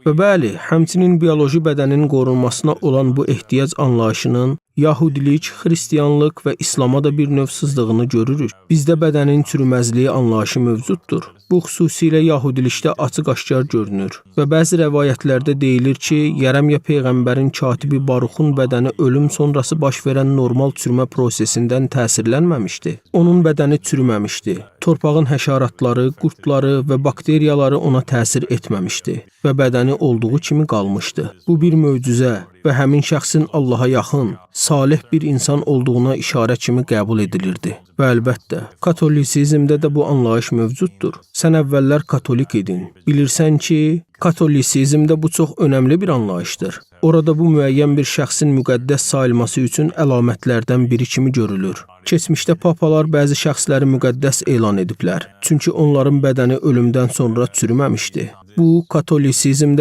Və bəli, həmçinin bioloji bədənin qorunmasına olan bu ehtiyac anlayışının Yahudilik, Xristianlıq və İslama da bir növ sızdığını görürük. Bizdə bədənin çürüməzliyi anlayışı mövcuddur. Bu xüsusilə Yahudilikdə açıq-aşkar görünür və bəzi rəvayətlərdə deyilir ki, Yərəmya peyğəmbərin katibi Baruxun bədəni ölüm sonrası baş verən normal çürümə prosesindən təsirlənməmişdi. Onun bədəni çürüməmişdi. Torpağın həşəratları, qurdları və bakteriyaları ona təsir etməmişdi və bədəni olduğu kimi qalmışdı. Bu bir möcüzə və həmin şəxsin Allaha yaxın, salih bir insan olduğuna işarə kimi qəbul edilirdi. Və əlbəttə, katolisizmdə də bu anlayış mövcuddur. Sən əvvəllər katolik idin. Bilirsən ki, katolisizmdə bu çox önəmli bir anlayışdır. Orada bu müəyyən bir şəxsin müqəddəs sayılması üçün əlamətlərdən biri kimi görülür. Keçmişdə papalar bəzi şəxsləri müqəddəs elan ediblər, çünki onların bədəni ölümdən sonra çürüməmişdi. Bu katolisizmdə